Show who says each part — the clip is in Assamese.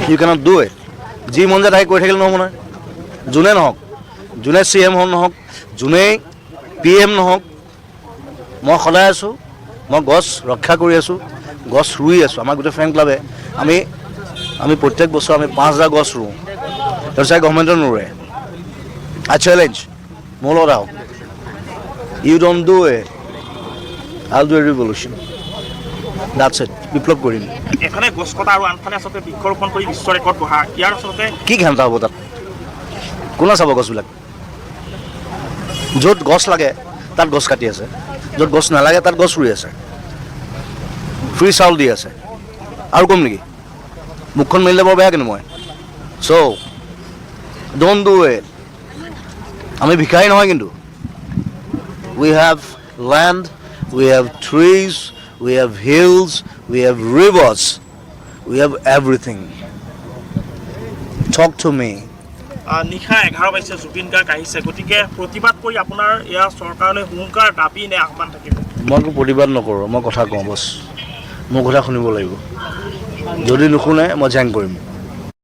Speaker 1: You cannot do it. যি মন যায় তাকে কৰি থাকিলে নহ'ব নহয়। যোনে নহওক, যোনে চি এম হওক নহওক, যোনেই পি এম নহওক, মই সদায় আছোঁ। মই গছ ৰক্ষা কৰি আছোঁ, গছ ৰুই আছোঁ। আমাৰ গোটেই ফেন ক্লাবে আমি প্ৰত্যেক বছৰ আমি 5000 গছ ৰুওঁ। তাৰপিছত গভৰ্ণমেণ্টে নোৰোৱে। I challenge, মোৰ লগত আহক। You don't do it, I do a revolution, that's it. বিপ্লৱ কৰিম।
Speaker 2: এফালে গছ কটা আৰু আনফালে আচলতে বৃক্ষৰোপণ কৰি বিশ্ব ৰেকৰ্ড গঢ়া, ইয়াৰ আচলতে
Speaker 1: কি ঘেণ্টা হ'ব তাত? কোনে চাব গছবিলাক? য'ত গছ লাগে তাত গছ কাটি আছে, য'ত গছ নালাগে তাত গছ ৰুই আছে, ফ্ৰী চাউল দি আছে। আৰু কম নেকি? মুখখন মেলিলে বৰ বেয়া কিন্তু মই। So don't do it. আমি ভিখাৰী নহয় কিন্তু। We have land, we have trees, we have hills, we have rivers, we have everything. Talk to me.
Speaker 2: নিশা 11 বাজিছে, জুবিন গাৰ্গ আহিছে। গতিকে প্ৰতিবাদ কৰি আপোনাৰ এয়া চৰকাৰলৈ হুংকাৰ, দাবী নে আহ্বান থাকিব?
Speaker 1: মই একো প্ৰতিবাদ নকৰোঁ, মই কথা কওঁ, বছ। মোৰ কথা শুনিব লাগিব। যদি নুশুনে, মই জেং কৰিম।